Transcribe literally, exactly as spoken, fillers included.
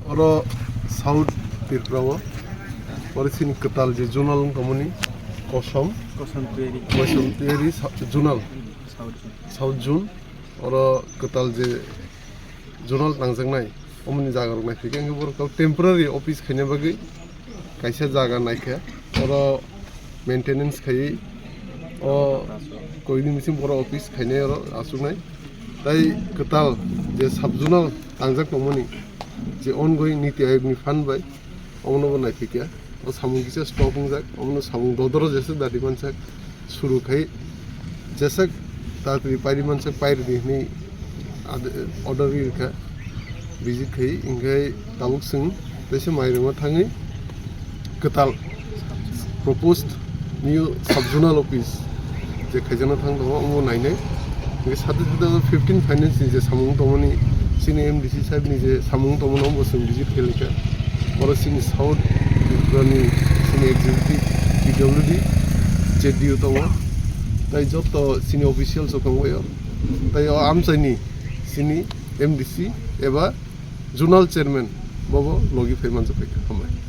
Oro South Tripura o, oro chini kwtal je zonal wng tongmani, Kosom, Kosom Tiyari. Kosom Tiyari sa-, zonal, South Zone. South Zone, oro kwtal je zonal tangjaknai, omoni jaga rok naithokhe, hwnkhe borok temporary office khaina bagwi kaisa jaga naikha, oro maintenance khaiwi o koini bising borok office khainai oro achuknai. Tai kwtal je sub zonal tangjak tongmani je ongoing Niti Ayog ni fund bai, omono bo naithokya. O samung kisa stop wngjak, omono samung dodoro jesa dadi mansak, suru khai jesa tatri pairi mansak, pairi di hwnwi ad-, order ri rwkha, visit khai, hwnkhe tabuk chwng teisa mai rwma thangwi kwtal proposed new sub zonal office je khaijakna thang tongo, omo nainai. Hwnkhe sade sade fifteen finance ni je samung tongmani, chini M D C sahib ni je samung tongmani, omo chwng visit khe laikha. Oro chini South Tripura ni chini executive P W D, Z D U tongo, tai joto chini official rok tongo, tai o amchaini chini M D C eba zonal chairman bobo logi phai manjak pai kha. Hambai.